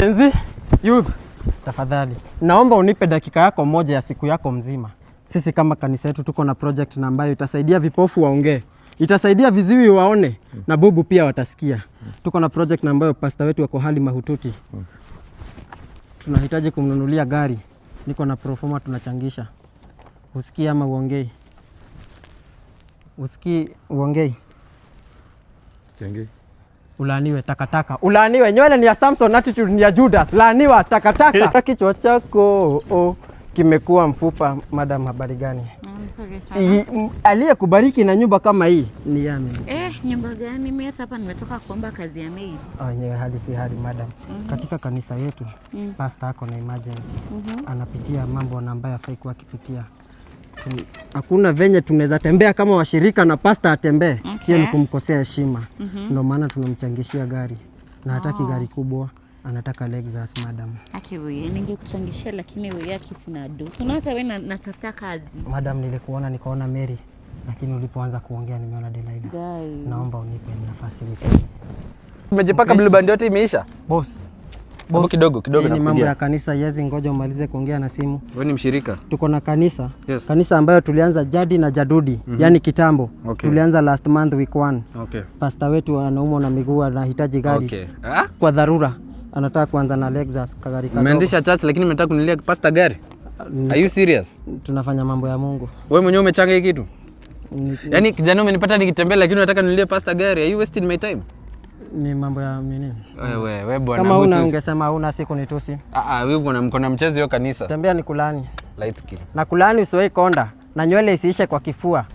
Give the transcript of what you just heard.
Gen Z, youth, tafadhali naomba unipe dakika yako moja ya siku yako mzima. Sisi kama kanisa yetu tuko na project na ambayo itasaidia vipofu waongee, itasaidia viziwi waone na bubu pia watasikia. Tuko na project na ambayo pasta wetu wako hali mahututi, tunahitaji kumnunulia gari. Niko na proforma tunachangisha. Usikii ama uongei? Usikii uongei? Siongei. Ulaaniwe takataka, ulaaniwe. Nywele ni ya Samson, attitude ni ya Judas. Laaniwa takataka. Kichwa chako oh, kimekuwa mfupa. Madam, habari gani? Sorry sana. Aliyekubariki na nyumba kama hii ni yami. Eh, nyumba gani? Mimi hata hapa nimetoka kuomba kazi ya maid. Wenyewe hali si hali, madam. Katika kanisa yetu pastor ako na emergency, anapitia mambo na ambayo hafai kuwa akipitia. Hakuna venye tunaweza tembea kama washirika na pastor atembee. Hiyo ni kumkosea heshima. Ndio maana tunamchangishia gari na hataki gari kubwa, anataka Lexus, madam. Aki wewe, ningekuchangishia lakini wewe aki sina do. Kuna hata wewe natafuta kazi. Madam, nilikuona nikaona Mary, lakini ulipoanza kuongea nimeona Delilah. Guy. Naomba unipe nafasi nipe. Umejipaka Blue Band yote imeisha? Boss, Hebu kidogo kidogo hii ni mambo nakuja. ya kanisa, yezi ngoja umalize kuongea na simu. Wewe ni mshirika? Tuko na kanisa. Yes. Kanisa ambayo tulianza jadi na jadudi, yani kitambo. Tulianza last month week 1. Pasta wetu anaumwa na miguu, anahitaji gari Ah? kwa dharura, anataka kuanza na Lexus kagari kadogo. Umeanzisha church lakini umetaka kununulia pastor gari? Are you serious? Tunafanya mambo ya Mungu. Wewe mwenyewe umechanga hii kitu? Yaani kijana umenipata nikitembea lakini unataka ninunulie pastor gari. Are you wasting my time? Ni mambo ya nini? Wewe wewe bwana. Kama una mtu- ungesema una siku nitusi. Ah ah, wewe bwana mko na mchezo hiyo kanisa. Tembea ni kulani. Light skin. Na kulani usiwahi konda na nywele isiishe kwa kifua.